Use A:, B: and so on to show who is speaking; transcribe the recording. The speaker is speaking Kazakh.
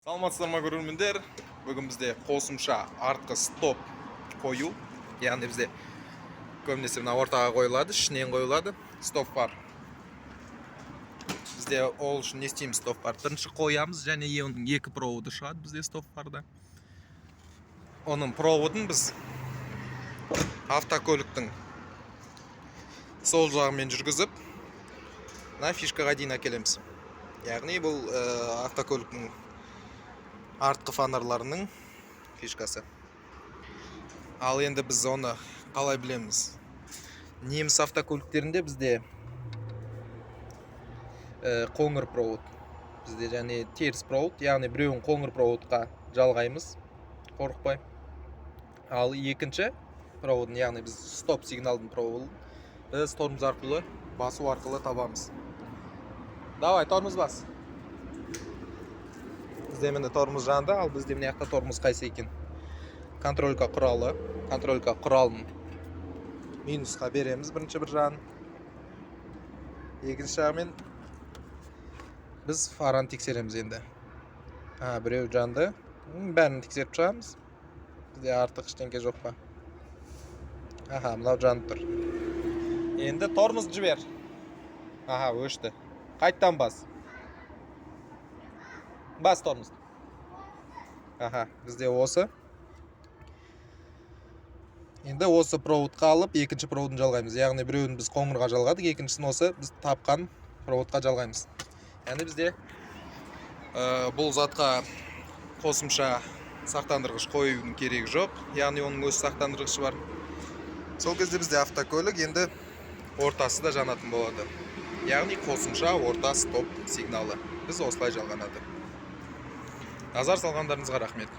A: Саламатсыздар ма, көрермендер! Бүгін бізде қосымша артқы стоп қою. Яғни бізде көбінесе мына ортаға қойылады, ішінен қойылады стоп фар. Бізде ол үшін не істейміз? Стоп фар бірінші қоямыз және оның екі проводы шығады бізде стоп фарда. Оның проводын біз автокөліктің сол жағымен жүргізіп, мына фишкаға дейін әкелеміз. Яғни бұл автокөліктің артқы фонарларының фишкасы. Ал енді біз оны қалай білеміз? Неміс автокөліктерінде бізде қоңыр провод, бізде және теріс провод. Яғни біреуін қоңыр проводқа жалғаймыз қорықпай, ал екінші проводын, яғни біз стоп сигналдың проводын біз тормоз арқылы басу арқылы табамыз. Давай, тормоз бас. Бізде, міне, тормоз жанды. Ал бізде мына жақта тормоз қайсы екен? Контролька құралы. Контролька құралын минусқа береміз бірінші бір жағын, екінші жағымен біз фараны тексереміз енді. А, біреу жанды. Бәрін тексеріп шығамыз. Бізде артық ештеңке жоқ па? Аха, мынау жанып тұр. Енді тормоз жібер. Аха, өшті. Қайттан бас, бас тормозды. Аха, бізде осы. Енді осы проводқа алып, екінші проводын жалғаймыз. Яғни біреуін біз қоңырға жалғадық, екіншісін осы біз тапқан проводқа жалғаймыз. Яғни бізде бұл затқа қосымша сақтандырғыш қоюдың керегі жоқ, яғни оның өз сақтандырғышы бар. Сол кезде бізде автокөлік енді ортасы да жанатын болады. Яғни қосымша орта стоп сигналы біз осылай жалғанады. Назар салғандарыңызға рахмет.